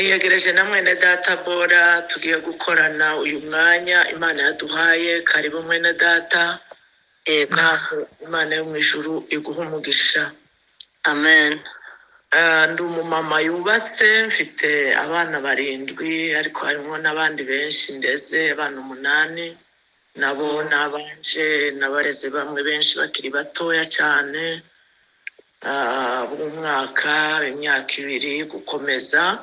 Niyegereje na mwene data Bora, tugiye gukorana uyu mwanya Imana yaduhaye. Karibu mwene data. Yego. Naho Imana yo mu ijuru iguha umugisha. Amen. Ndi umumama yubatse, mfite abana 7, ariko harimo n'abandi benshi ndeze, abana 8 nabo nabanje nabareze, bamwe benshi bakiri batoya cyane, b'umwaka, imyaka 2 gukomeza.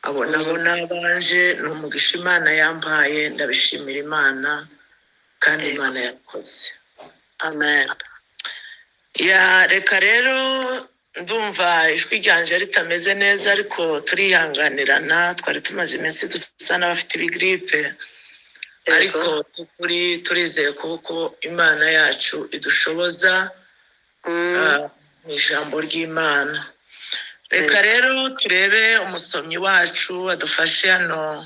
Abo nabo nabanje, ni umugisha Imana yampaye, ndabishimira Imana kandi Imana yakoze. Amen. Ya, reka rero ndumva ijwi ryanje ritameze neza, ariko turihanganirana, twari tumaze iminsi dusa n'abafite ibigripe, ariko turizeye kuko Imana yacu idushoboza mu ijambo ry'Imana. Reka rero turebe umusomyi wacu adufashe hano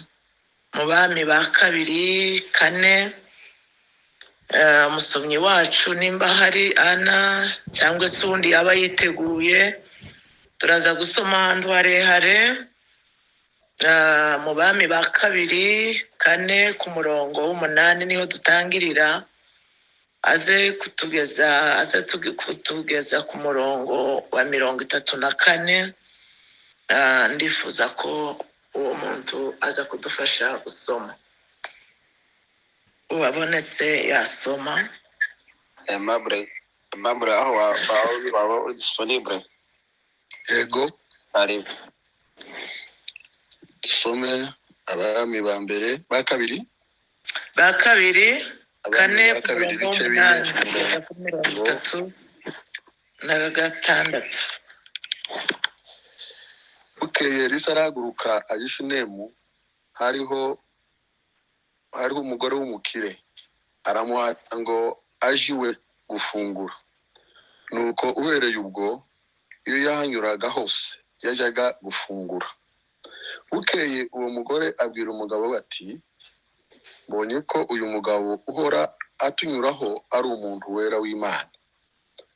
mu Bami ba kabiri 4. Umusomyi wacu nimba hari Ana cyangwa se uwundi yaba yiteguye, turaza gusoma ahantu harehare, mu Bami ba kabiri 4 ku murongo w'8 niho dutangirira, aze kutugeza ku murongo wa 34. Ndifuza ko uwo muntu aza kudufasha gusoma. Uwabonetse yasoma. Aimable, Aimable, aho waba uri disponible? Yego. Karibu. Dusome Abami ba mbere ba kabiri. Ba kabiri Abami 4 ba kabiri, ku murongo ibice 4, w'8 kugeza kuri 36. Bukeye Elisa arahaguruka ajya i Shunemu, hariho umugore w'umukire, aramuhata ngo aje iwe gufungura. Nuko uhereye ubwo iyo yahanyuraga hose yajyaga gufungura. Bukeye uwo mugore abwira umugabo we ati, mbonye ko uyu mugabo uhora atunyuraho ari umuntu wera w'Imana.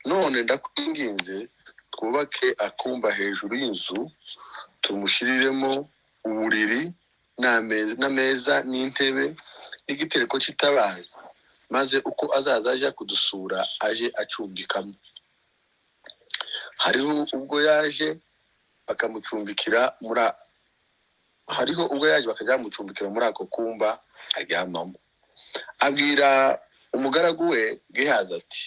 None ndakwinginze twubake akumba hejuru y'inzu, tumushyiriremo uburiri n'ameza n'intebe n'igitereko cy'itabaza, maze uko azaza aja kudusura aje acumbikamo. Hariho ubwo yaje bakamucumbikira muri hariho ubwo yaje bakajya bamucumbikira muri ako kumba aryamamo. Abwira umugaragu we Gehazi ati,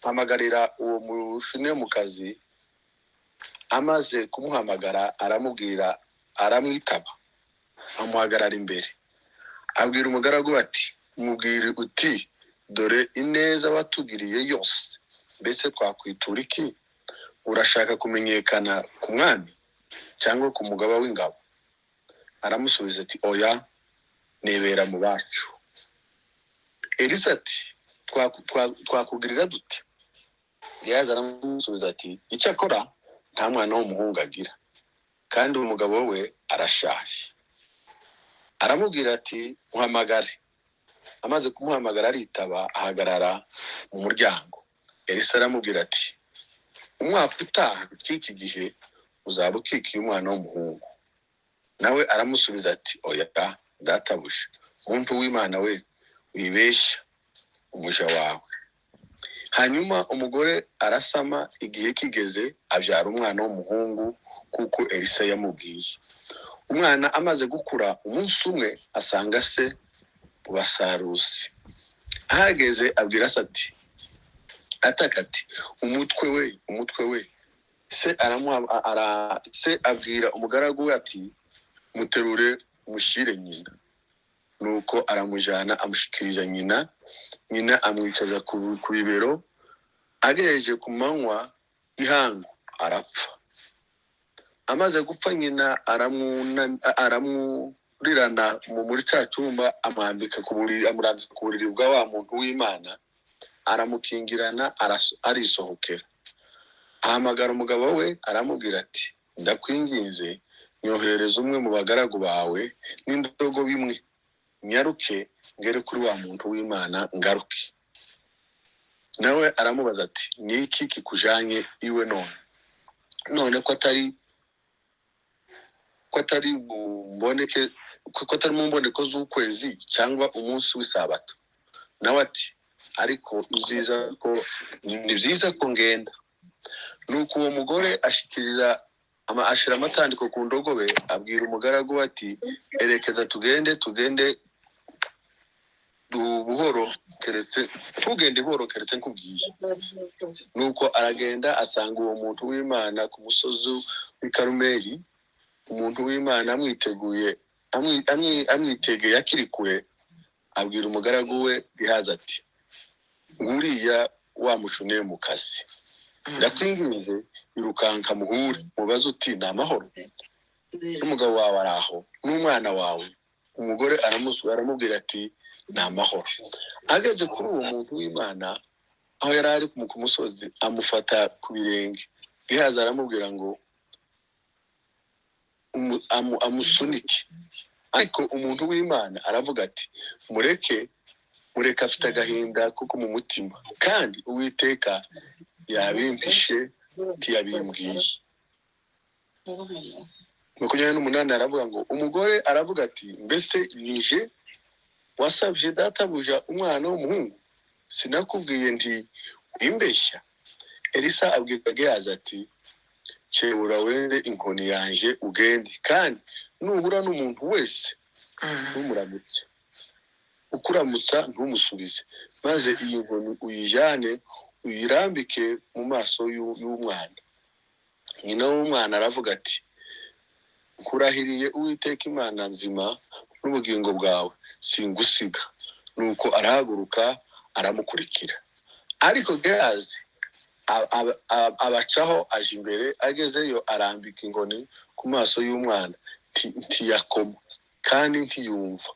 mpamagarira uwo Mushunemukazi. Amaze kumuhamagara aramubwira, aramwitaba, amuhagarara imbere. Abwira umugaragu ati, mubwire uti, dore ineza watugiriye yose, mbese twakwitura iki? Urashaka kumenyekana ku mwami cyangwa ku mugaba w'ingabo? Aramusubiza ati, oya, nibera mu bacu. Elisa ati, twakugirira dute? Gehazi aramusubiza ati, icyakora nta mwana w'umuhungu agira, kandi umugabo we arashaje. Aramubwira ati, muhamagare. Amaze kumuhamagara aritaba, ahagarara mu muryango. Elisa aramubwira ati, umwaka utaha cy'iki gihe uzaba ukikiye umwana w'umuhungu. Nawe aramusubiza ati, oya databuja, muntu w'Imana we, wibeshya umuja wawe. Hanyuma umugore arasama, igihe kigeze abyara umwana w'umuhungu kuko Elisa yamubwiye. Umwana amaze gukura, umunsi umwe asanga se mu basaruzi. Ahageze abwira se ati, ataka ati, umutwe we, umutwe we. Se se abwira umugaragu we ati, muterure mushyire nyina. Nuko aramujyana amushikiriza nyina, nyina amwicaza ku bibero. Agejeje ku manywa y'ihangu arapfa. Amaze gupfa nyina aramurirana muri cya cyumba, amurambika ku buriri bwa wa muntu w'Imana, aramukingirana, arisohokera. Ahamagara umugabo we aramubwira ati, ndakwinginze nyoherereza umwe mu bagaragu bawe n'indogobe imwe, nyaruke ngere kuri wa muntu w'Imana ngaruke. Nawe aramubaza ati, ni iki kikujanye iwe none? None ko atari Ko atari buboneke, ko atari mu mboneko z'ukwezi cyangwa umunsi w'isabato? Nawe ati: "Ariko ibyiza ko ni byiza ko ngenda." Nuko uwo mugore ashikiriza ashira amatandiko ku ndogobe, abwira umugaragu we ati: "Erekeza tugende, tugende buhoro, keretse ntugende buhoro keretse nkubwiye." Nuko aragenda, asanga uwo muntu w'Imana ku musozi w'i Karumeli. Umuntu w'Imana amwiteguye, amwitegeye akiri kure, abwira umugaragu we Gehazi ati: "Nguriya wa Mushunemukazi, ndakwinginze, irukanka muhure, mubaze uti: 'Ni amahoro? N'umugabo wawe ari aho, n'umwana wawe?'" Umugore aramubwira ati: "Ni amahoro." Ageze kuri uwo muntu w'Imana aho yari ari ku musozi, amufata ku birenge. Gehazi aramubwira ngo amusunike, ariko umuntu w'Imana aravuga ati: "Mureke, mureke, afite agahinda kuko mu mutima, kandi Uwiteka yabimpishe, ntiyabimbwiye." 28 aravuga ngo: Umugore aravuga ati: "Mbese nije wasabye databuja umwana w'umuhungu? Sinakubwiye nti: 'Wimbeshya'?" Elisa abwira Gehazi ati: "Cebura wende inkoni yanje ugende, kandi nuhura n'umuntu wese ntumuramutse, ukuramutsa ntumusubize, maze iyi nkoni uyijyane uyirambike mu maso y'umwana." Nyina w'umwana aravuga ati: "Nkurahiriye Uwiteka Imana nzima n'ubugingo bwawe, singusiga." Nuko arahaguruka aramukurikira, ariko Gehazi abacaho aje imbere. Agezeyo arambika inkoni ku maso y'umwana, ntiyakoma kandi ntiyumva.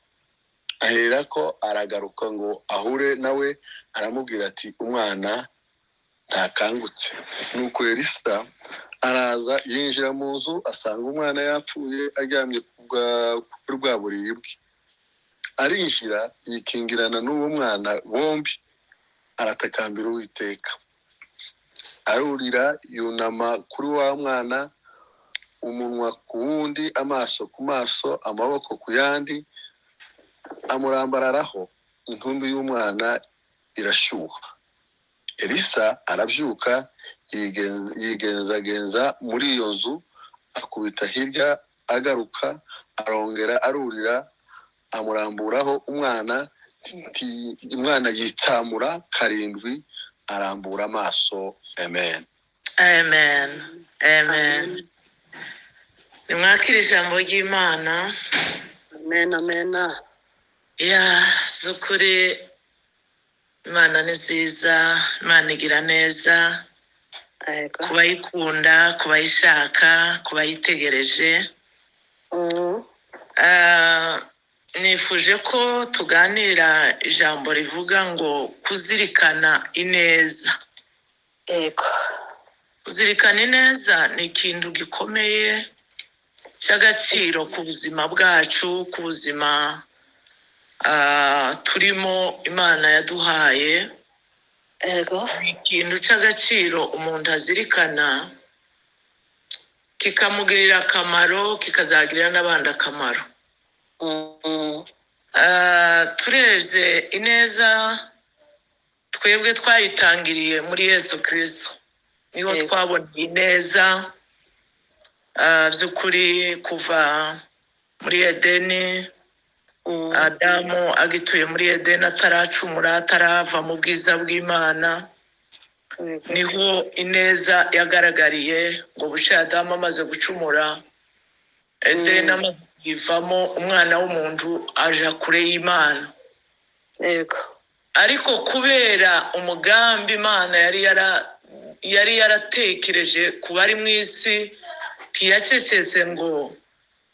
Aherako aragaruka ngo ahure nawe, aramubwira ati: "Umwana ntakangutse." Nuko Elisa araza yinjira mu nzu, asanga umwana yapfuye, aryamye kuri bwa buriri bwe. Arinjira yikingirana n'uwo mwana bombi, aratakambira Uwiteka, arurira, yunama kuri wa mwana, umunwa ku wundi, amaso ku maso, amaboko ku yandi, amurambararaho. Intumbi y'umwana irashyuha. Elisa arabyuka, yigenzagenza muri iyo nzu, akubita hirya agaruka, arongera arurira, amuramburaho umwana. Umwana yitsamura karindwi, arambura amaso. Amen. Amen, amen. Nimwakire ijambo ry'Imana. Amen, amen. Ya z'ukuri, Imana ni nziza, Imana igira neza Yego. ku bayikunda, ku bayishaka, ku bayitegereje. Nifuje ko tuganira ijambo rivuga ngo kuzirikana ineza. Kuzirikana ineza ni ikintu gikomeye cy'agaciro ku buzima bwacu, ku buzima turimo Imana yaduhaye. Ni ikintu cy'agaciro umuntu azirikana, kikamugirira akamaro, kikazagirira n'abandi akamaro. Turebye ineza, twebwe twayitangiriye muri Yesu Kirisito, niho twaboneye ineza. By'ukuri kuva muri Edeni, Adamu agituye muri Edeni, ataracumura, atarava mu bwiza bw'Imana, niho ineza yagaragariye. Ngo buce Adamu amaze gucumura, Edeni amaze kuyivamo, umwana w'umuntu aja kure y'Imana. Ariko kubera umugambi Imana yari yaratekereje ku bari mu isi, ntiyacecetse ngo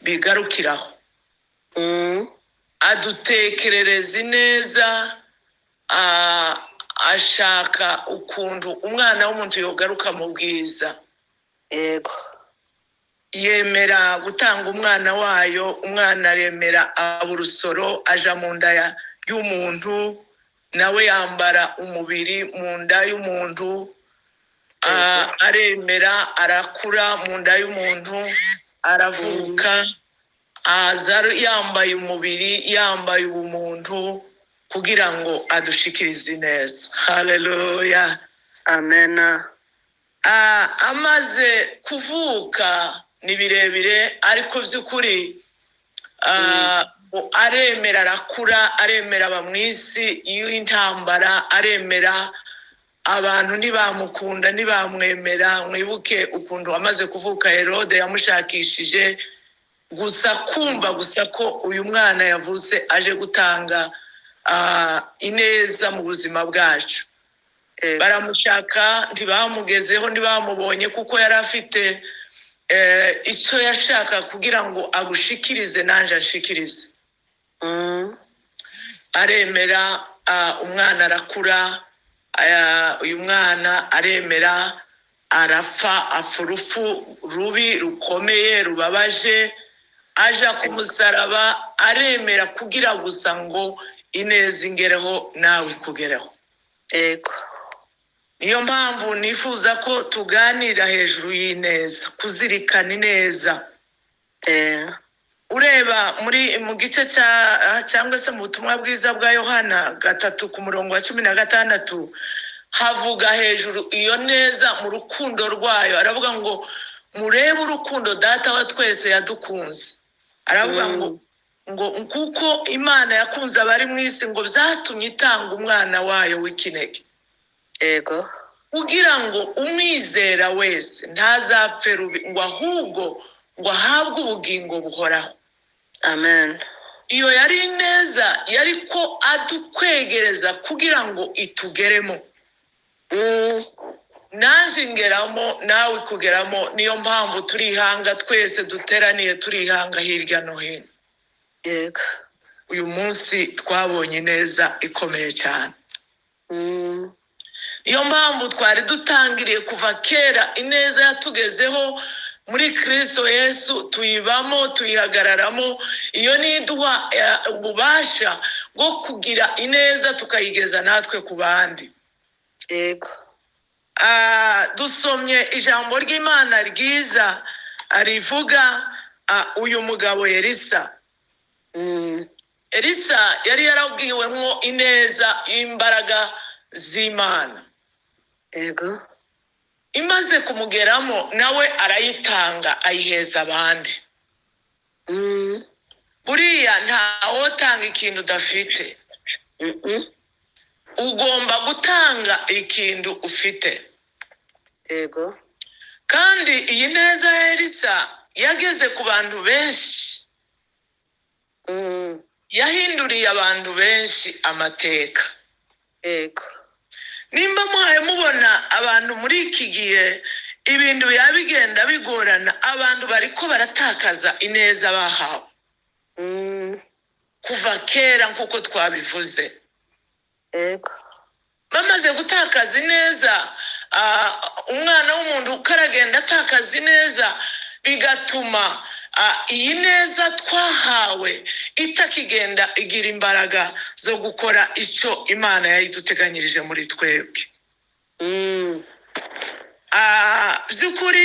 bigarukiraho. Adutekerereza ineza, ashaka ukuntu umwana w'umuntu yogaruka mu bwiza. Yemera gutanga umwana wayo, umwana aremera aba urusoro, aja mu nda y'umuntu, nawe yambara umubiri mu nda y'umuntu, aremera arakura mu nda y'umuntu. Aravuka, aza yambaye umubiri, yambaye ubumuntu, kugira ngo adushikirize ineza. Haleluya. Amen. Amaze kuvuka, ni birebire, ariko by'ukuri aremera, arakura, aremera aba mu isi y'intambara, aremera abantu ntibamukunda, ntibamwemera. Mwibuke ukuntu amaze kuvuka Herode yamushakishije gusa kumva gusa ko uyu mwana yavutse aje gutanga ineza mu buzima bwacu. Baramushaka, ntibamugezeho, ntibamubonye, kuko yari afite icyo yashaka kugira ngo agushikirize nanjye anshikirize. Aremera, umwana arakura, uyu mwana aremera arapfa, apfa urupfu rubi rukomeye rubabaje, aja ku musaraba, aremera kugira gusa ngo ineza ingereho nawe ikugereho. Niyo mpamvu nifuza ko tuganira hejuru y'ineza, kuzirikana ineza. Ureba muri mu gice cya cyangwa se mu butumwa bwiza bwa Yohana 3 ku murongo wa 16, havuga hejuru iyo neza mu rukundo rwayo. Aravuga ngo murebe urukundo Data wa twese yadukunze. Aravuga ngo kuko Imana yakunze abari mu isi, ngo byatumye itanga umwana wayo w'ikinege, kugira ngo umwizera wese ntazapfe rubi, ngo ahubwo ngo ahabwe ubugingo buhoraho. Amen. Iyo yari ineza yari ko adukwegereza kugira ngo itugeremo. Nanjye ngeramo, nawe ikugeramo. Niyo mpamvu turihanga twese duteraniye, turihanga hirya no hino. Uyu munsi twabonye ineza ikomeye cyane. Niyo mpamvu twari dutangiriye kuva kera, ineza yatugezeho muri Kristo Yesu, tuyibamo, tuyihagararamo. Iyo niyo iduha ububasha bwo kugira ineza, tukayigeza natwe ku bandi. Dusomye ijambo ry'Imana ryiza rivuga uyu mugabo Elisa. Elisa yari yarabwiwemwo ineza y'imbaraga z'Imana. Imaze kumugeramo nawe arayitanga, ayiheza abandi. Buriya ntawotanga ikintu udafite. Ugomba gutanga ikintu ufite. Kandi iyi neza ya Elisa yageze ku bantu benshi. Yahinduriye abantu benshi amateka. Nimba muhaye mubona abantu muri iki gihe ibintu biba bigenda bigorana, abantu bariko baratakaza ineza bahawe. Kuva kera nk'uko twabivuze. Bamaze gutakaza ineza, umwana w'umuntu uko aragenda atakaza ineza, bigatuma iyi neza twahawe itakigenda igira imbaraga zo gukora icyo Imana yayiduteganyirije muri twebwe. By'ukuri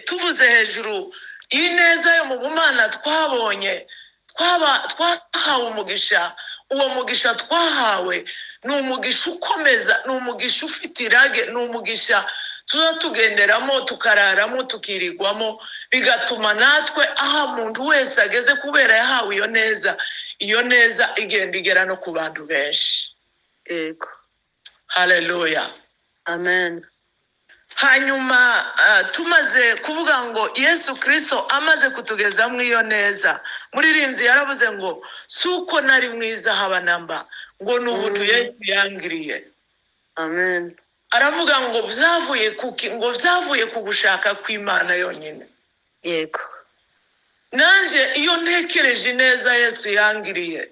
tuvuze hejuru y'ineza yo mu bumana twabonye, twahawe umugisha. Uwo mugisha twahawe ni umugisha ukomeza, ni umugisha ufite irage, ni umugisha tuza tugenderamo, tukararamo, tukirigwamo, bigatuma natwe aho umuntu wese ageze kubera yahawe iyo neza, iyo neza igenda igera no ku bantu benshi. Haleluya. Amen. Hanyuma tumaze kuvuga ngo Yesu Kristo amaze kutugezamo iyo neza, muririmbyi yaravuze ngo si uko nari mwiza haba namba, ngo ni ubuntu Yesu yangiriye. Amen. Aravuga ngo byavuye kuki? Ngo byavuye ku gushaka kw'Imana yonyine. Nanjye iyo ntekereje ineza Yesu yangiriye,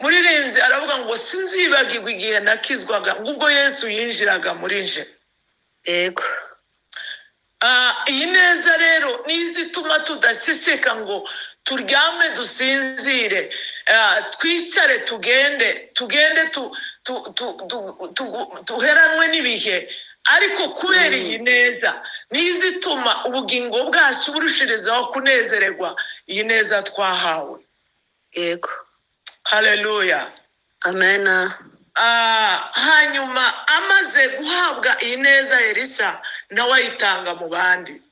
muririmbyi aravuga ngo sinzibagirwa igihe nakizwaga, ngo ubwo Yesu yinjiraga muri nje. Iyi neza rero nizo ituma tudaseseka ngo turyame dusinzire, twicare tugende, tugende tuheranwe n'ibihe, ariko kubera iyi neza N'izituma ubugingo bwacu burushirizaho kunezererwa iyi neza twahawe. Yego. Haleluya. Amena. Hanyuma amaze guhabwa iyi neza, Elisa nawe ayitanga mu bandi.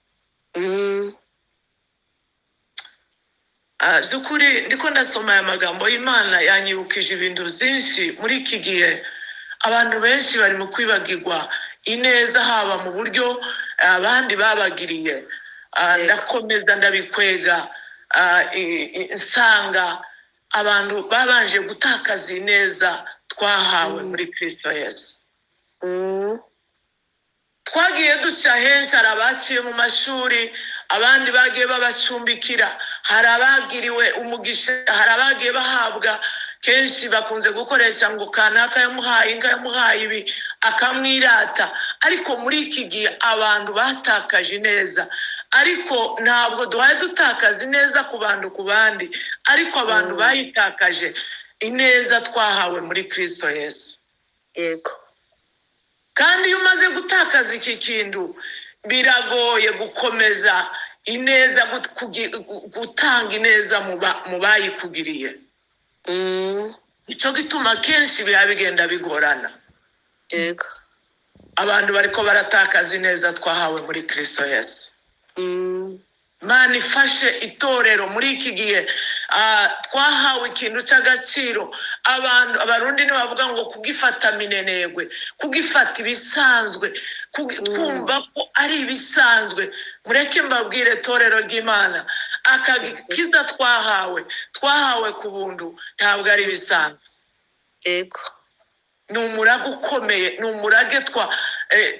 By'ukuri ndiko ndasoma aya magambo y'Imana, yanyibukije ibintu byinshi. Muri iki gihe abantu benshi bari mu kwibagirwa ineza, haba mu buryo abandi babagiriye. Ndakomeza ndabikwega, nsanga abantu babanje gutakaza ineza twahawe muri Kristo Yesu. Twagiye dushya henshi, hari abaciye mu mashuri, abandi bagiye babacumbikira, hari abagiriwe umugisha, hari abagiye bahabwa. Kenshi bakunze gukoresha ngo kanaka yamuhaye inka, yamuhaye ibi, akamwirata. Ariko muri iki gihe abantu batakaje ineza, ariko ntabwo duhaye dutakaza ineza ku bantu ku bandi, ariko abantu bayitakaje ineza twahawe muri Kristo Yesu. Yego. Kandi iyo umaze gutakaza iki kintu, biragoye gukomeza ineza, gutanga ineza mu bayikugiriye. Nicyo gituma kenshi biba bigenda bigorana. Yego. Abantu bariko baratakaza ineza twahawe muri Kristo Yesu. Mana ifashe itorero muri iki gihe. Twahawe ikintu cy'agaciro. Abantu Abarundi ntibavuga ngo kugifata minenegwe, kugifata ibisanzwe, twumva ko ari ibisanzwe. Mureke mbabwire, torero ry'Imana, akakiza twahawe, twahawe ku buntu, ntabwo ari ibisanzwe. Yego. Ni umurage ukomeye, ni umurage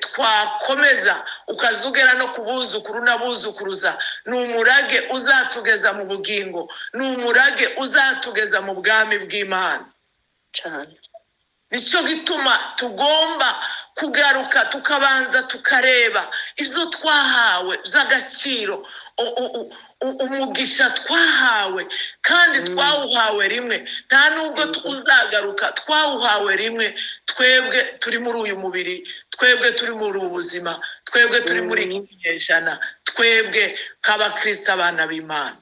twakomeza ukazugera no ku buzukuru n'abuzukuruza. Ni umurage uzatugeza mu bugingo, ni umurage uzatugeza mu bwami bw'Imana. Cyane. Nicyo gituma tugomba kugaruka tukabanza tukareba ibyo twahawe by'agaciro, umugisha twahawe, kandi twawuhawe rimwe, nta nubwo uzagaruka. Twawuhawe rimwe, twebwe turi muri uyu mubiri, twebwe turi muri ubu buzima, twebwe turi muri iki kinyejana, twebwe nk'abakristo, abana b'Imana.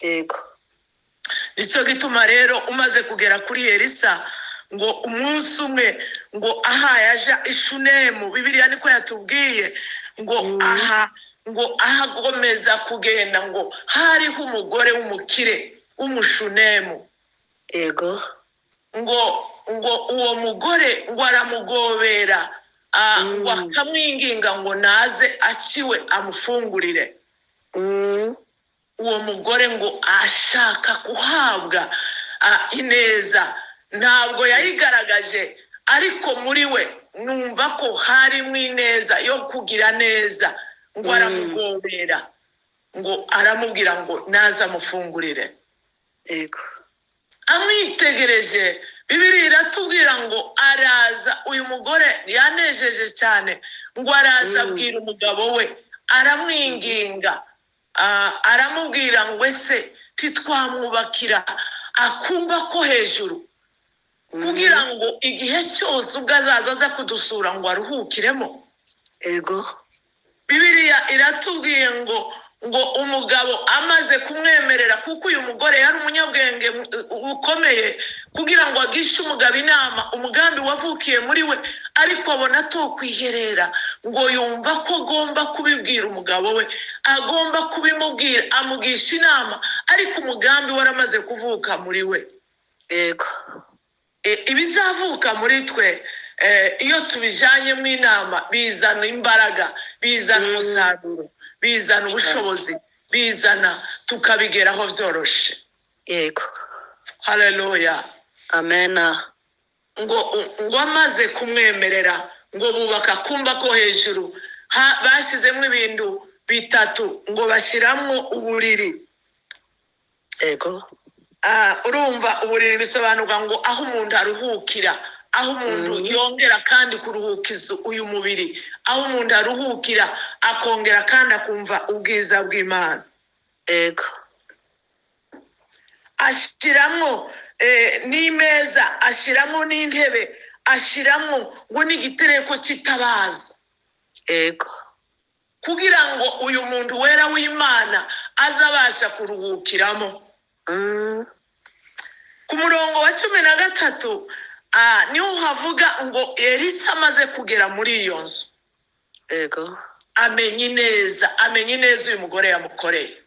Yego. Nicyo gituma rero umaze kugera kuri Elisa, ngo umunsi umwe ngo aha yaja Ishunemu, Bibiliya niko yatubwiye, ngo aha ngo ahagomeza kugenda, ngo hariho umugore w'umukire w'Umushunemu. Yego. Ngo uwo mugore ngo aramugobera, ngo akamwinginga ngo naze akiwe amufungurire. Uwo mugore ngo ashaka guhabwa ineza, ntabwo yayigaragaje, ariko muri we numva ko harimo ineza yo kugira neza. Ngo aramugobera, ngo aramubwira ngo naze amufungurire. Yego. Amwitegereje, Bibiliya iratubwira ngo araza. Uyu mugore yanejeje cyane, ngo araza abwira umugabo we, aramwinginga, aramubwira ngo ese titwamwubakira akumba ko hejuru, kugira ngo igihe cyose ubwo azaza aza kudusura ngo aruhukiremo? Yego. Bibiliya iratubwiye ngo umugabo amaze kumwemerera, kuko uyu mugore yari umunyabwenge ukomeye, kugira ngo agishe umugabo inama, umugambi wavukiye muri we, ariko abona atokwiherera, ngo yumva ko agomba kubibwira umugabo we, agomba kubimubwira, amugisha inama, ariko umugambi waramaze kuvuka muri we. Yego. Ibizavuka muri twe, iyo tubijyanyemo inama, bizana imbaraga, bizana umusaruro, bizana ubushobozi, bizana tukabigeraho byoroshe. Yego. Haleluya. Amena. Ngo amaze kumwemerera, ngo bubaka akumba ko hejuru. Bashyizemo ibintu bitatu, ngo bashyiramo uburiri. Yego. Urumva uburiri bisobanurwa ngo aho umuntu aruhukira, aho umuntu yongera kandi kuruhukiza uyu mubiri, aho umuntu aruhukira akongera kandi akumva ubwiza bw'Imana. Yego. Ashyiramo n'imeza, ashyiramo n'intebe, ashyiramo ngo n'igitereko cy'itabaza. Yego. Kugira ngo uyu muntu wera w'Imana azabasha kuruhukiramo. Ku murongo wa 13 niho havuga ngo Elisa amaze kugera muri iyo nzu, Yego. amenya ineza, amenya ineza uyu mugore yamukoreye.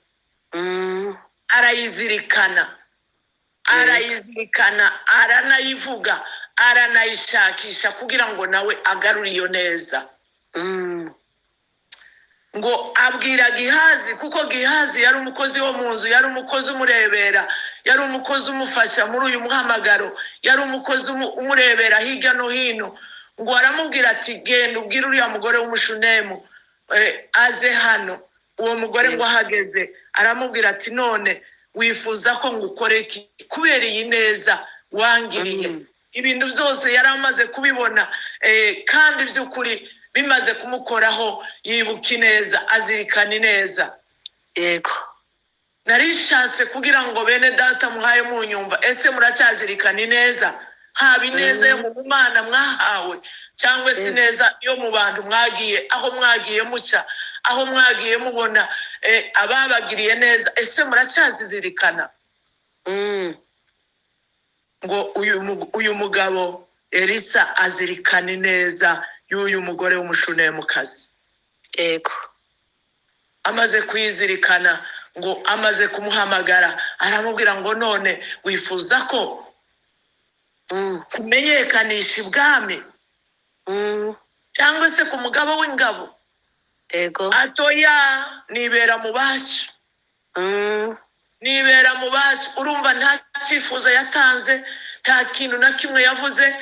Arayizirikana, arayizirikana, aranayivuga, aranayishakisha kugira ngo nawe agarure iyo neza. Ngo abwira Gihazi, kuko Gihazi yari umukozi wo mu nzu, yari umukozi umurebera, yari umukozi umufasha muri uyu muhamagaro, yari umukozi umurebera hirya no hino. Ngo aramubwira ati genda ubwire uriya mugore w'umushunemu aze hano. Uwo mugore ngo ahageze aramubwira ati none wifuza ko ngukore iki kubera iyi neza wangiriye? Ibintu byose yari amaze kubibona, kandi by'ukuri bimaze kumukoraho, yibuka ineza, azirikana ineza. Yego. Narishatse kugira ngo bene data muhaye munyumva, ese muracyazirikana ineza? Haba ineza yo mu Mana mwahawe, cyangwa se ineza yo mu bantu mwagiye, aho mwagiye muca, aho mwagiye mubona ababagiriye neza, ese muracyazizirikana? Ngo uyu mugabo Elisa azirikana ineza y'uyu mugore w'umushunemukazi. Yego. Amaze kuyizirikana, ngo amaze kumuhamagara aramubwira ngo none wifuza ko kumenyekanisha ibwami cyangwa se ku mugabo w'ingabo? Yego. Atoya, nibera mu bacu. Nibera mu bacu. Urumva nta cyifuzo yatanze, nta kintu na kimwe yavuze,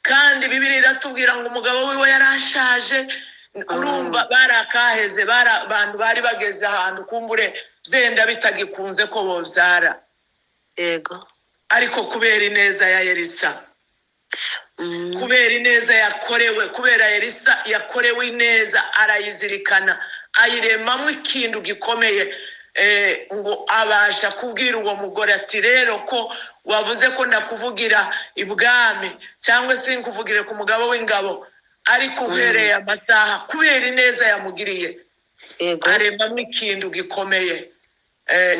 kandi Bibiliya iratubwira ngo umugabo wiwe yarashaje. Urumva barakaheze, bari abantu bari bageze ahantu kumbure byenda bitagikunze ko bobyara. Yego. Ariko kubera ineza ya Elisa, kubera ineza yakorewe, kubera Elisa yakorewe ineza, arayizirikana, ayiremamo ikintu gikomeye. Ngo abasha kubwira uwo mugore ati rero ko wavuze ko ndakuvugira ibwami cyangwa se nkuvugire ku mugabo w'ingabo, ariko uhereye amasaha kubera ineza yamugiriye, Yego. aremamo ikintu gikomeye,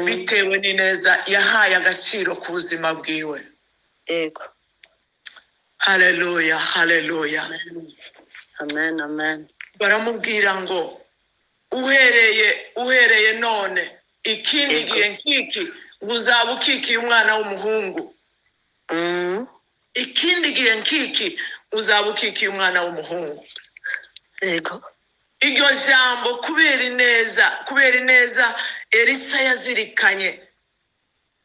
bitewe n'ineza yahaye agaciro ku buzima bwiwe. Yego. Haleluya, haleluya. Amen, amen. Baramubwira ngo uhereye none ikindi gihe nk'iki ngo uzaba ukikiye umwana w'umuhungu. Ikindi gihe nk'iki uzaba ukikiye umwana w'umuhungu. Yego. Iryo jambo kubera ineza, kubera ineza Elisa yazirikanye,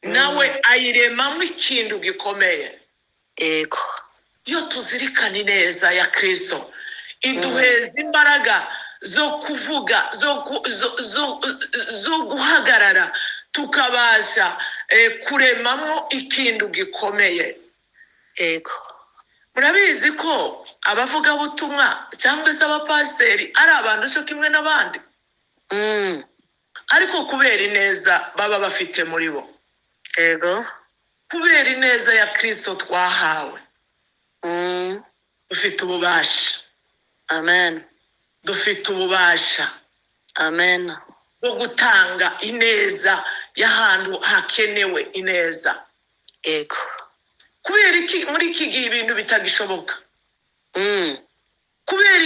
nawe ayiremamo ikintu gikomeye. Yego. Iyo tuzirikana ineza ya Kristo, iduheza imbaraga zo kuvuga, zo guhagarara, tukabasha kuremamo ikintu gikomeye. Yego. Murabizi ko abavugabutumwa cyangwa se abapasiteri ari abantu cyo kimwe n'abandi, ariko kubera ineza baba bafite muri bo, Yego. kubera ineza ya Kristo twahawe, dufite ububasha. Amen. Dufite ububasha Amen. bwo gutanga ineza y'ahantu hakenewe ineza. Yego. Kubera iki muri iki gihe ibintu bitagishoboka? Kubera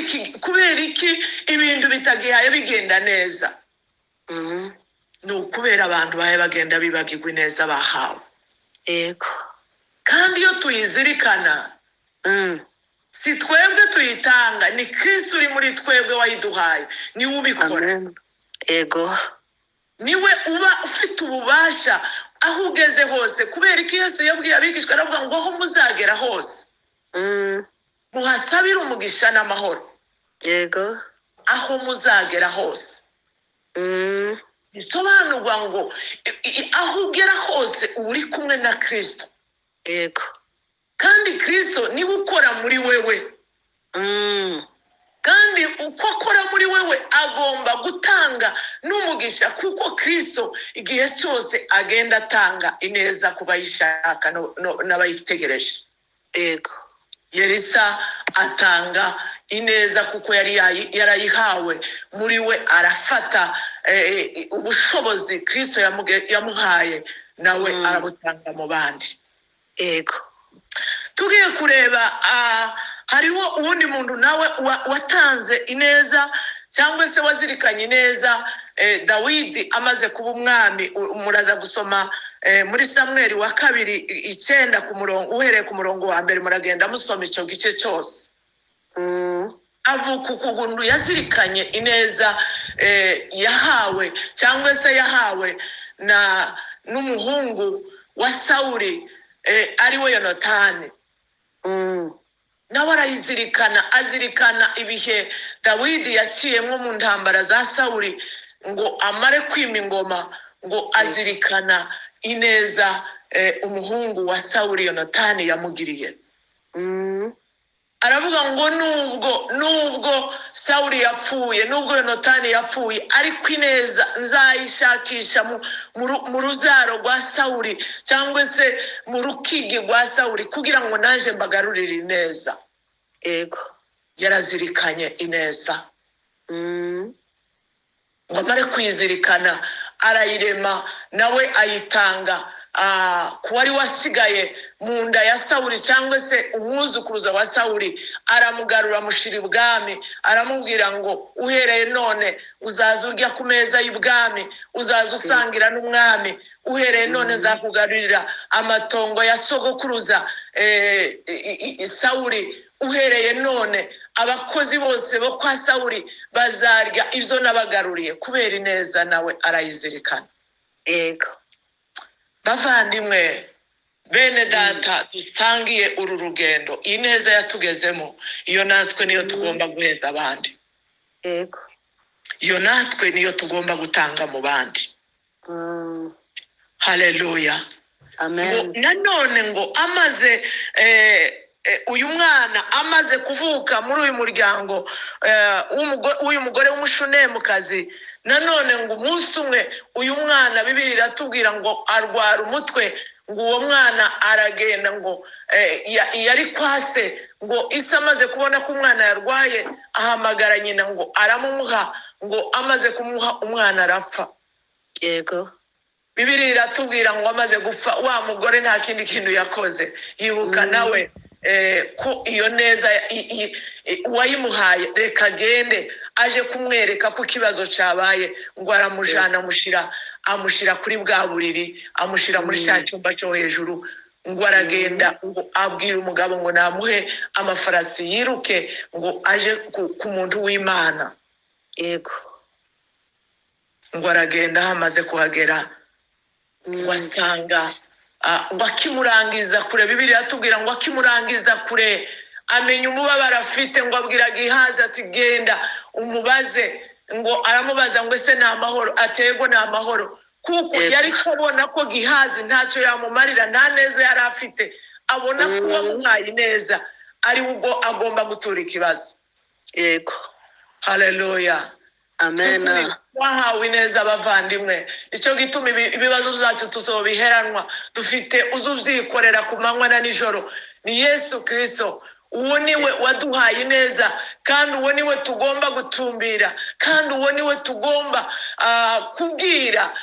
iki ibintu bitagihaye bigenda neza? Ni ukubera abantu bahe bagenda bibagirwa ineza bahawe. Yego. Kandi iyo tuyizirikana, si twebwe tuyitanga, ni Kristo uri muri twebwe wayiduhaye, niwe ubikora. Amen. Yego. Niwe uba ufite ububasha aho ugeze hose. Kubera iki Yesu yabwiye abigishwa aravuga ngo aho muzagera hose muhasabire umugisha n'amahoro. Yego. Aho muzagera hose. Bisobanurwa ngo aho ugera hose uba uri kumwe na Kristo. Yego. Kandi Kristo niwe ukora muri wewe. Kandi uko akora muri wewe agomba gutanga n'umugisha, kuko Kristo igihe cyose agenda atanga ineza ku bayishaka n'abayitegereje. Yego. Elisa atanga Ineza kuko yari yarayihawe muri we, arafata ubushobozi Kristo yamuhaye nawe arabutanga mu bandi. Yego. Tugiye kureba, hariho uwundi muntu nawe watanze ineza cyangwa se wazirikanye ineza, Dawidi amaze kuba umwami. Muraza gusoma muri Samweli wa kabiri 9 ku murongo, uhereye ku murongo wa mbere, muragenda musoma icyo gice cyose. Avuka ukuntu yazirikanye ineza yahawe cyangwa se yahawe na n'umuhungu wa Sawuli, ari we Yonatani. Nawe arayizirikana, azirikana ibihe Dawidi yaciyemo mu ntambara za Sawuli ngo amare kwima ingoma, ngo azirikana ineza umuhungu wa Sawuli Yonatani yamugiriye. Aravuga ngo nubwo Sawuli yapfuye, nubwo Yonatani yapfuye, ariko ineza nzayishakisha mu ruzaro rwa Sawuli cyangwa se mu rukigi rwa Sawuli, kugira ngo naje mbagarurire ineza. Yego. Yarazirikanye ineza. Ngo amare kuyizirikana arayirema, nawe ayitanga ku wari wasigaye mu nda ya Sawuli cyangwa se umwuzukuruza wa Sawuli, aramugarura amushyira ibwami, aramubwira ngo uhereye none uzaza urya ku meza y'ibwami, uzaza usangira n'umwami, uhereye none nzakugarurira amatongo ya sogokuruza Sawuli, uhereye none abakozi bose bo kwa Sawuli bazarya ibyo nabagaruriye. Kubera ineza nawe arayizirikana. Yego. Bavandimwe, bene data dusangiye uru rugendo, ineza yatugezemo, iyo natwe niyo tugomba guheza abandi. Yego. Iyo natwe niyo tugomba gutanga mu bandi. Haleluya. Amen. Nanone ngo amaze uyu mwana amaze kuvuka muri uyu muryango w'uyu mugore w'umushunemukazi, nanone ngo umunsi umwe uyu mwana, Bibiliya iratubwira ngo arwara umutwe, ngo uwo mwana aragenda ngo yari kwase, ngo ise amaze kubona ko umwana yarwaye ahamagara nyina ngo aramumuha, ngo amaze kumuha umwana arapfa. Yego. Bibiliya iratubwira ngo amaze gupfa wa mugore nta kindi kintu yakoze, yibuka nawe ko iyo neza uwayimuhaye reka agende aje kumwereka ko ikibazo cyabaye, ngo aramujana amushyira kuri bwa buriri, amushyira muri cya cyumba cyo hejuru, ngo aragenda ngo abwira umugabo ngo namuhe amafarasi yiruke ngo aje ku muntu w'Imana. Yego. Ngo aragenda, hamaze kuhagera ngo asanga ngo akimurangiza kure, Bibiliya iratubwira ngo akimurangiza kure amenya umubabaro afite, ngo abwira Gihazi ati genda umubaze, ngo aramubaza ngo ese ni amahoro? Ati yego ni amahoro. Kuko yari kubona ko Gihazi ntacyo yamumarira, nta neza yari afite, abona ko uwamuhaye ineza ari ubwo agomba gutura ikibazo. Yego. Haleluya. Amen. Wahawe ineza abavandimwe, icyo gituma ibibazo byacu tuzobiheranwa, dufite uzubyikorera ku manywa na nijoro, ni Yesu Kristo. Uwo niwe waduhaye ineza, kandi uwo niwe tugomba gutumbira, kandi uwo niwe tugomba kubwira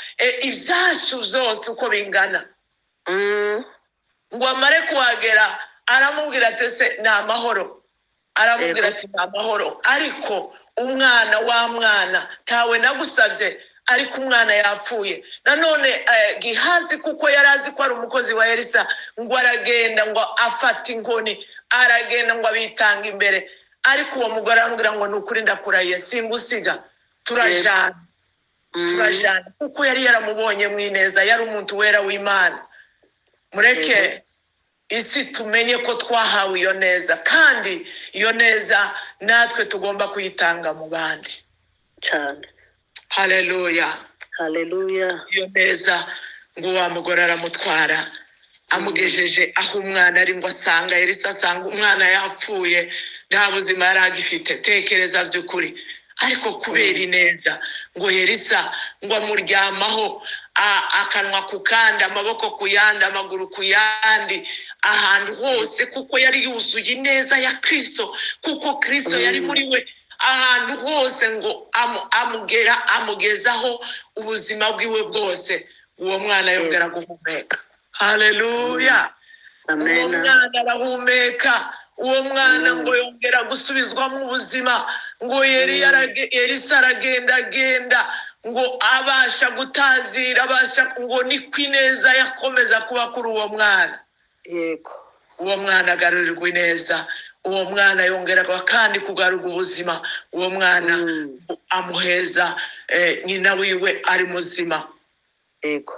ibyacu byose uko bingana. Ngo amare kuhagera aramubwira ati ese ni amahoro? Aramubwira ati ni amahoro, ariko umwana wa mwana tawe nagusabye, ariko umwana yapfuye. Nanone Gihazi kuko yari azi ko ari umukozi wa Elisa, ngo aragenda ngo afata inkoni, aragenda ngo abitanga imbere, ariko uwo mugore aramubwira ngo ni ukuri ndakurahiye singusiga, turajana. Turajana, kuko yari yaramubonye mu ineza, yari umuntu wera w'Imana. Mureke isi tumenye ko twahawe iyo neza, kandi iyo neza natwe tugomba kuyitanga mu bandi. Cyane. Haleluya. Haleluya. Iyo neza ngo wa mugore aramutwara, amugejeje aho umwana ari, ngo asanga Elisa, asanga umwana yapfuye, nta buzima yari agifite. Tekereza by'ukuri, ariko kubera ineza ngo Elisa ngo amuryamaho, Akanwa ku kandi, amaboko ku yandi, amaguru ku yandi, ahantu hose, kuko yari yuzuye ineza ya Kristo, kuko Kristo yari muri we ahantu hose, ngo amugera amugezaho ubuzima bwiwe bwose. Uwo mwana yongera guhumeka. Haleluya! Uwo Amen. mwana arahumeka. Uwo mwana ngo yongera gusubizwamo ubuzima. Ngo yari Elisa aragenda agenda, ngo abasha gutazira, abasha ngo niko ineza yakomeza kuba kuri uwo mwana. Yego. Uwo mwana agarurirwa ineza, uwo mwana yongera kandi kugarurwa ubuzima, uwo mwana amuheza nyina wiwe ari muzima. Yego.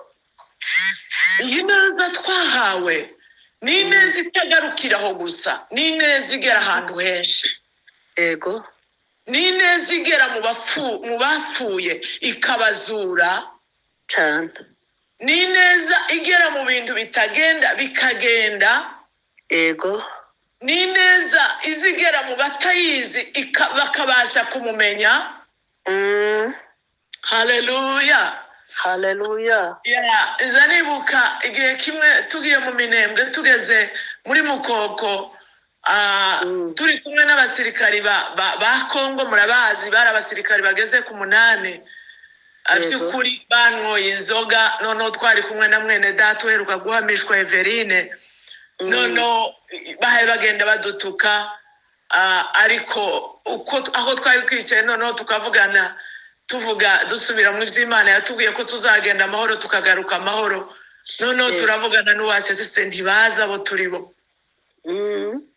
Iyi neza twahawe ni ineza itagarukiraho gusa, ni ineza igera ahantu henshi. Yego. Ni ineza igera mu bapfuye ikabazura. Cyane. Ni ineza igera mu bintu bitagenda bikagenda. Yego. Ni ineza izigera mu batayizi bakabasha kumumenya. Haleluya! Haleluya. Ya, iza nibuka igihe kimwe tugiye mu Minembwe, tugeze muri Mukoko, turi kumwe n'abasirikari ba Kongo. Murabazi, bari abasirikari bageze ku 8. By'ukuri banyoye inzoga. Noneho twari kumwe na mwene data uheruka guhamishwa, Everine. Noneho bahaye bagenda badutuka, ariko uko aho twari twicaye, noneho tukavugana, tuvuga dusubira mu iby'Imana yatubwiye ko tuzagenda amahoro tukagaruka amahoro. Noneho turavugana n'uwase, ntibazi abo turi bo.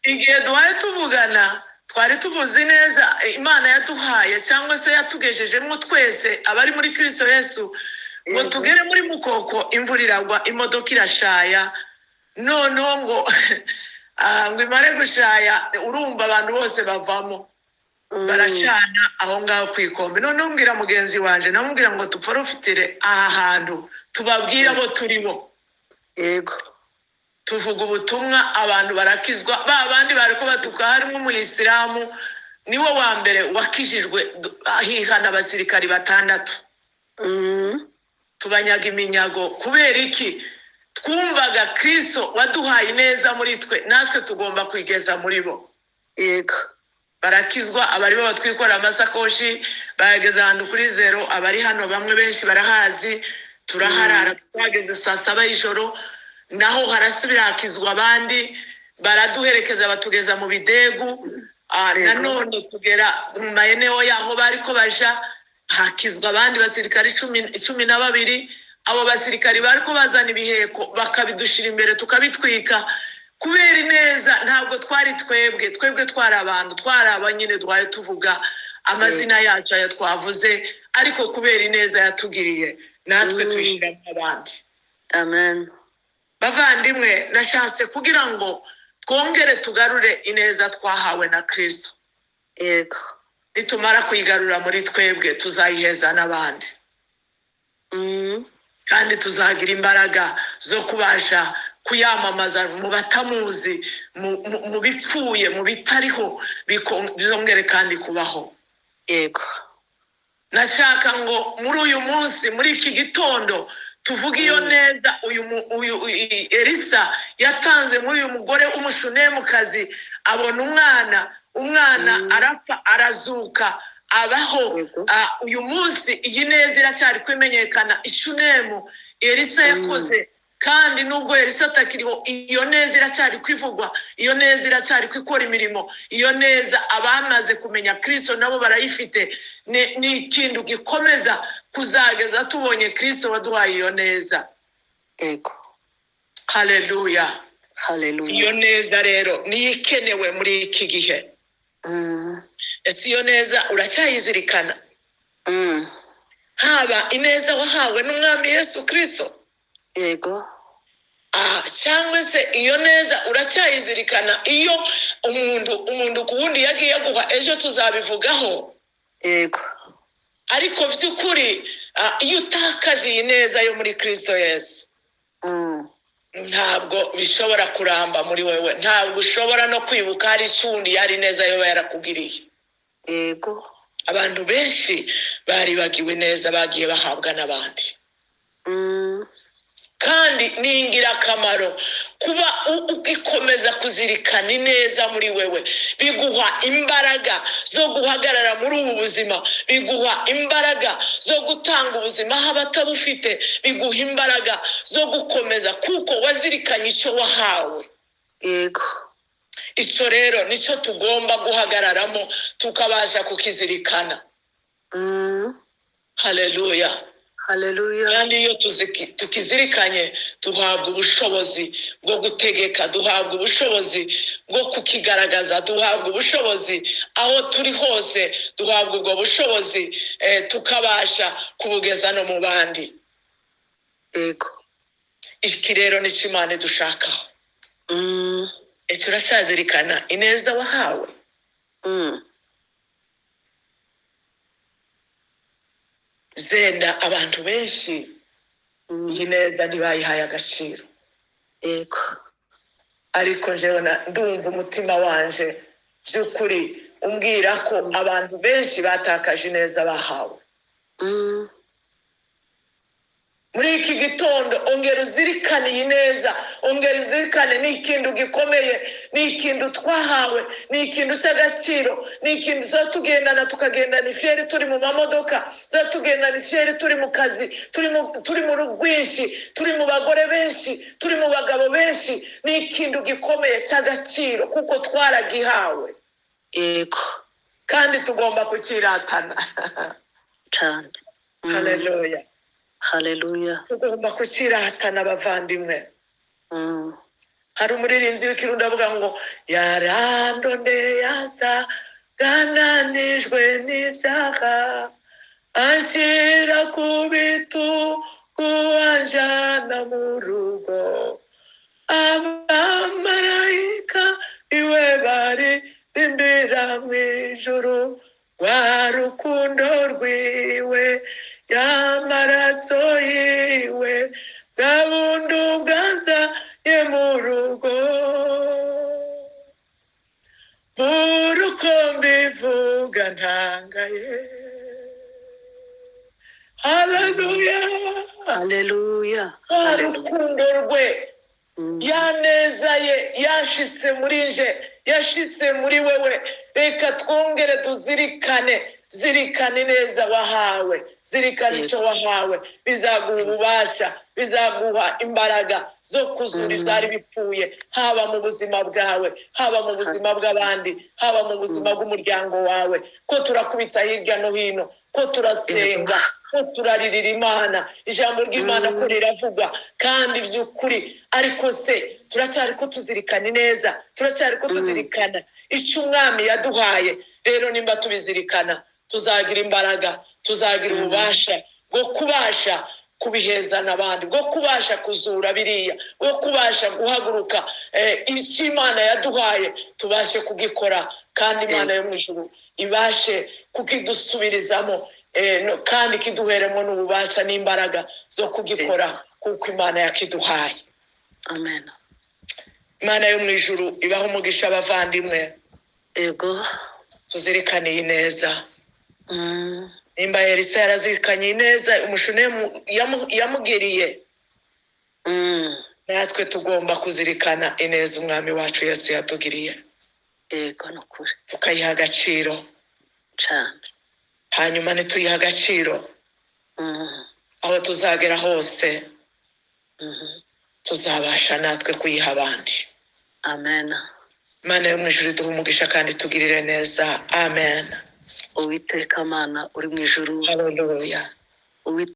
Igihe duhaye tuvugana, twari tuvuze neza Imana yaduhaye cyangwa se yatugejejemo twese abari muri Kristo Yesu, ngo tugere muri Mukoko, imvura iragwa, imodoka irashaya. Noneho ngo ngo imare gushaya, urumva abantu bose bavamo, baracana aho ngaho ku ikombe. Noneho mbwira mugenzi wanje, namubwira ngo tuporofitire aha hantu tubabwire abo turi bo. Yego. Tuvuga ubutumwa, abantu barakizwa. Ba bandi bari ko batuka, harimo umuyisilamu, niwe wa mbere wakijijwe, hihana abasirikari 6. Tubanyaga iminyago. Kubera iki? Twumvaga Kristo waduhaye ineza muri twe, natwe tugomba kwigeza muri bo. Yego. Barakizwa, abari bo batwikora amasakoshi bayageza ahantu kuri zero. Abari hano bamwe benshi barahazi, turaharara. Twageze saa 7 y'ijoro, naho harasubira hakizwa abandi, baraduherekeza batugeza mu Bidegu. Nanone tugera mu maeneo yaho bariko baja, hakizwa abandi basirikari 12. Abo basirikari bariko bazana ibiheko bakabidushira imbere tukabitwika kubera ineza. Ntabwo twari twebwe, twebwe twari abantu, twari abanyine, twari tuvuga amazina yacu aya twavuze, ariko kubera ineza yatugiriye natwe tuyishiramo abandi. Amen. Bavandimwe, nashatse kugira ngo twongere tugarure ineza twahawe na Kristo. Yego. Nitumara kuyigarura muri twebwe, tuzayiheza n'abandi. Kandi tuzagira imbaraga zo kubasha kuyamamaza mu batamuzi, mu bipfuye, mu bitariho, bizongere kandi kubaho. Yego. Nashaka ngo muri uyu munsi, muri iki gitondo, tuvuge iyo neza uyu Elisa yatanze muri uyu mugore w'umushunemukazi, abona umwana, umwana arapfa arazuka abaho. Yego. Uyu munsi iyi neza iracyari kwimenyekana ishunemu Elisa yakoze, kandi nubwo Elisa atakiriho, iyo neza iracyari kwivugwa, iyo neza iracyari kwikora imirimo, iyo neza abamaze kumenya Kristo nabo barayifite. Ni ikintu gikomeza kuzageza tubonye Kristo waduhaye iyo neza. Yego. Haleluya! Haleluya. Iyo neza rero niyo ikenewe muri iki gihe. Ese iyo neza uracyayizirikana? Haba ineza wahawe n'Umwami Yesu Kristo? Yego. Cyangwa se iyo neza uracyayizirikana iyo umuntu ku wundi yagiye aguha? Ejo tuzabivugaho. Yego. Ariko by'ukuri, iyo utakaje iyi neza yo muri Kristo Yesu, ntabwo bishobora kuramba muri wewe, ntabwo ushobora no kwibuka hari icundi yari neza yoba yarakugiriye. Yego. Abantu benshi baribagiwe neza bagiye bahabwa n'abandi. Kandi ni ingirakamaro kuba ugikomeza kuzirikana ineza muri wewe. Biguha imbaraga zo guhagarara muri ubu buzima, biguha imbaraga zo gutanga ubuzima aho abatabufite, biguha imbaraga zo gukomeza kuko wazirikanye icyo wahawe. Yego. Icyo rero nicyo tugomba guhagararamo, tukabasha kukizirikana. Haleluya. Haleluya. Kandi iyo tukizirikanye, duhabwa ubushobozi bwo gutegeka, duhabwa ubushobozi bwo kukigaragaza, duhabwa ubushobozi aho turi hose, duhabwa ubwo bushobozi, tukabasha kubugeza no mu bandi. Yego. Iki rero nicyo Imana idushakaho. Icyo uracyazirikana ineza wahawe? Zenda abantu benshi iyi neza ntibayihaye agaciro. Yego. Ariko njyewe ndumva umutima wanje by'ukuri umbwira ko abantu benshi batakaje ineza bahawe. Muri iki gitondo ongera uzirikane iyi neza, ongera uzirikane. Ni ikintu gikomeye, ni ikintu twahawe, ni ikintu cy'agaciro, ni ikintu tuba tugendana, tukagendana ifiyeri turi mu mamodoka, tuba tugendana ifiyeri turi mu kazi, turi mu rwinshi, turi mu bagore benshi, turi mu bagabo benshi. Ni ikintu gikomeye cy'agaciro kuko twaragihawe. Yego. Kandi tugomba kukiratana. Cyane. Haleluya. Haleluya. Tugomba kukiratana, abavandimwe. Hari umuririmbyi w'ikirundi avuga ngo yarandondeye asa gananijwe n'ibyaha, anshyira ku bitugu, anjyana mu rugo, abamarayika iwe bari imbira mu ijuru, rwa rukundo rwiwe, y'amaraso yiwe, bwa bundu bwanzanye mu rugo. Buruko mbivuga ntangaye. Haleluya. Haleluya. Rwa Haleluya. rukundo rwe, ya neza ye yashitse muri nje, yashitse muri wewe. Reka twongere tuzirikane. Zirikane neza wahawe, zirikane icyo wahawe. Bizaguha ububasha, bizaguha imbaraga zo kuzura ibyari bipfuye, haba mu buzima bwawe, haba mu buzima bw'abandi, haba mu buzima bw'umuryango wawe. Ko turakubita hirya no hino, ko turasenga, ko turaririra Imana, ijambo ry'Imana ko riravugwa kandi by'ukuri, ariko se turacyari ko tuzirikana neza? Turacyari ko tuzirikana icyo Umwami yaduhaye? Rero nimba tubizirikana, tuzagira imbaraga, tuzagira ububasha bwo kubasha kubiheza n'abandi, bwo kubasha kuzura biriya, bwo kubasha guhaguruka, icyo Imana yaduhaye tubashe kugikora, kandi Imana yo mu ijuru ibashe kukidusubirizamo, kandi kiduheremo n'ububasha n'imbaraga zo kugikora kuko Imana yakiduhaye. Amen. Imana yo mu ijuru ibaho umugisha, abavandimwe. Yego. Tuzirikane iyi neza. Nimba Elisa yarazirikanye ineza umushunemu yamugiriye, natwe tugomba kuzirikana ineza Umwami wacu Yesu yatugiriye. Yego, ni ukuri. Tukayiha agaciro. Cyane. Hanyuma nituyiha agaciro, aho tuzagera hose, tuzabasha natwe kuyiha abandi. Amen. Imana yo mu ijuru iduhe umugisha kandi tugirire neza. Amen. Uwiteka Mana uri mu ijuru. Haleluya. Uwiteka.